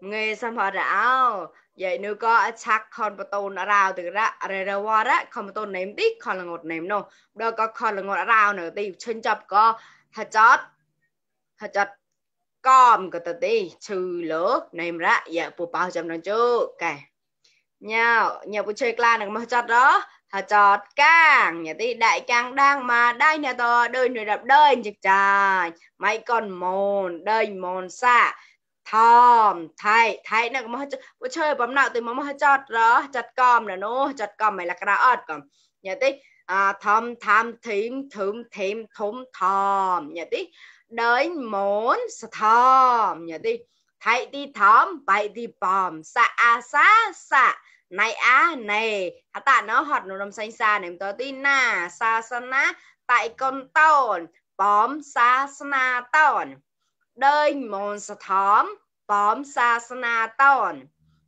nghe xong họ rào vậy nếu có chắc con bà tôn ở rào từ ra ở đây qua đó con bà tôn nếm tí con là ngọt nếm đâu đâu có con là ngọt ở rào nữa thì chân chập có hạt chót com cái tờ tí trừ lỡ nếm ra dạ bù bao chấm năng chứ cái nhau nhà bù chơi clan được mà chót đó hạt chót càng nhà tí đại càng đang mà đây nhà tờ đời người đập đời chịch trời mấy con mồn đời mồn xa thòm thay nó mà chơi bấm nào từ mà chót đó chót com là nó chót com mày là cái đó còn nhà tí thòm tham thím thúm thím thúm thòm nhà tí đời mồn sa thòm nhà tí thay đi thòm bay đi bòm xạ này này tạ nó hoạt nó nằm xanh xa ném tớ tin na sa na tại con tòn bóm sa na tòn đời môn sa thóm bóm sa na tòn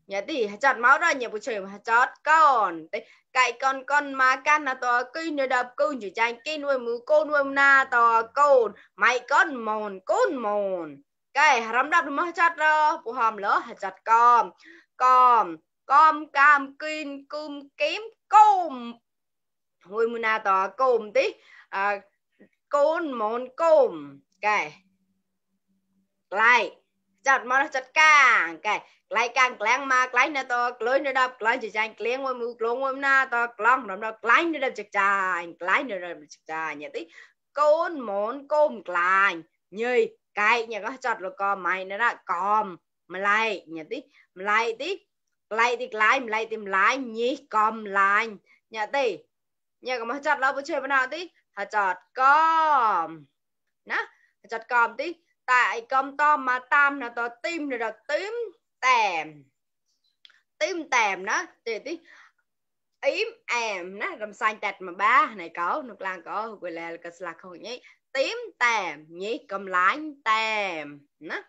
nhà tí chặt máu ra nhà bù trời mà chót con cậy con mà can là tòa kinh nơi đập cung chỉ tranh kinh nuôi mù cô nuôi na tòa côn mày con mồn cái rắm đập mà chặt ra phù hòm lỡ chặt com cam kinh cung kiếm cung nuôi mù na tòa cung tí côn mồn cung cái lại chặt mà chặt càng cái lại càng láng mà lại nó to lối nó đập lại chỉ tranh láng ngôi mù lông ngôi na to lông nó đập lại nó đập chặt chài lại nó đập chặt chài nhỉ tí côn món côm lại như cái nhà có chặt rồi co mày nó đã com mà lại nhỉ tí lại thì lại tìm lại nhỉ com lại nhỉ tí nhà có mà chặt lâu bữa chơi bên nào tí hả chặt com nè chặt com tí tại công to mà tam là to tim rồi là tím tèm đó thì tí ím em nó làm xanh tẹt mà ba này có nước lan có quê là cái là không nhỉ tím tèm nhỉ cầm lái tèm nó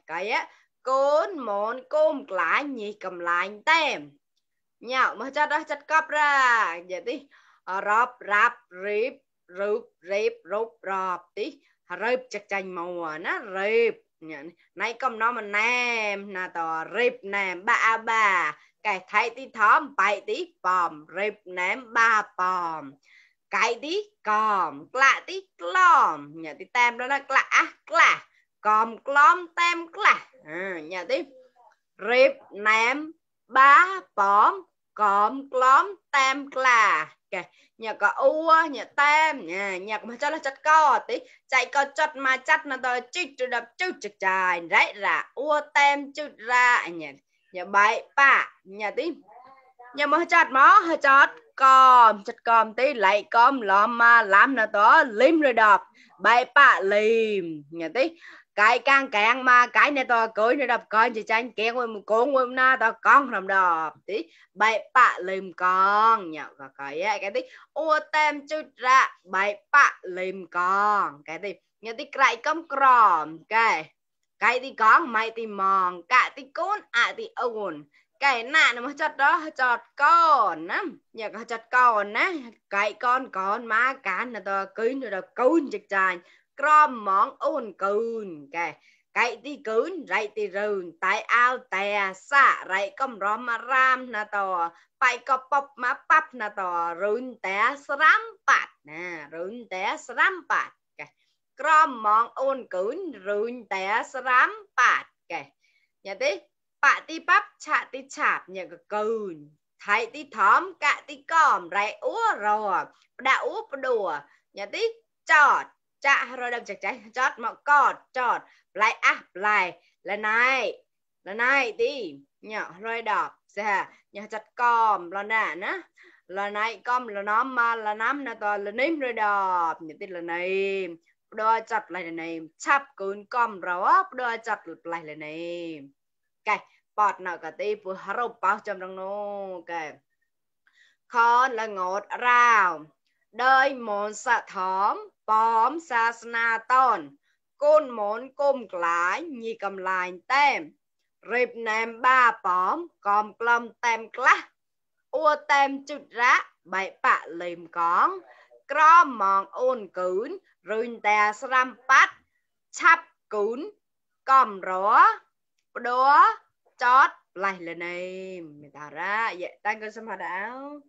cái á côn món côm lái nhỉ cầm lái tèm nhạo mà cho đó chặt cắp ra vậy tí rộp rạp rịp rụp rộp tí rịp chặt chanh màu nó rịp này cầm nó mà nèm là tỏ rịp nèm ba cái thay tí thóm bảy tí bòm rịp nèm ba bòm cái tí còm lạ tí clom nhà tí tem đó là lạ còm clom tem lạ nhà tí rịp nèm ba bòm còm clom tem lạ nhà có u nhà tem nhà mà cho là chặt co tí chạy co chặt mà chặt nó to chích cho đập chút chặt dài đấy là u tem chút ra nhà bảy ba nhà tí nhà mà chặt mó chặt com tí lại com lòm mà làm nó to lim rồi đập bảy ba lim nhà tí cái càng mà cái này to cưới nó đập con chỉ tranh kia ngồi một cô ngồi na to con làm đập tí bảy bạ lim con nhở và cái tí ô tem chút ra bảy bạ lim con cái tí nhà tí cái cấm crom cái tí con mày tí mòn cả tí côn tí ồn cái nạ nó mà chặt đó chặt con á nhà có chặt con á cái con má cá nó to cưới nó đập côn chặt chài crom món ôn cừn cái tí cừn rậy tí rừng tại ao tè xạ rậy công rõm mà ram nà tò phải có bọc mà bắp nà tò rừng té sram bát nè rừng té sram bát crom món ôn cừn rừng té sram bát nhà tí bạ tí bắp chạ tí chạp nhà cái cừn thấy tí thóm cả tí còm rậy úa rồi đã úa đùa nhà tí chọt chạ rồi đâm chặt cháy chót mà cọt chọt lại là này đi nhỏ rồi đọc xa nhà chặt com là nè ná là này com là nó mà là nắm là to là nếm rồi đọc nhà tin là này đôi chặt lại là này chắp cún com rồi đôi chặt lại là này cái bọt nào cả tí vừa haro bao trong trong nó cái con là ngọt rào đời món xạ thóm bóm sa na ton côn món côm lái nhì cầm lại tem rịp nèm ba bóm cầm plum tem klá ua tem chút rá bảy bạ lìm con crom mòn ôn cún rừng tè sram pat chắp cún cầm rõ bữa chót lại lên này mình tạo ra vậy tăng cơ xâm hạt áo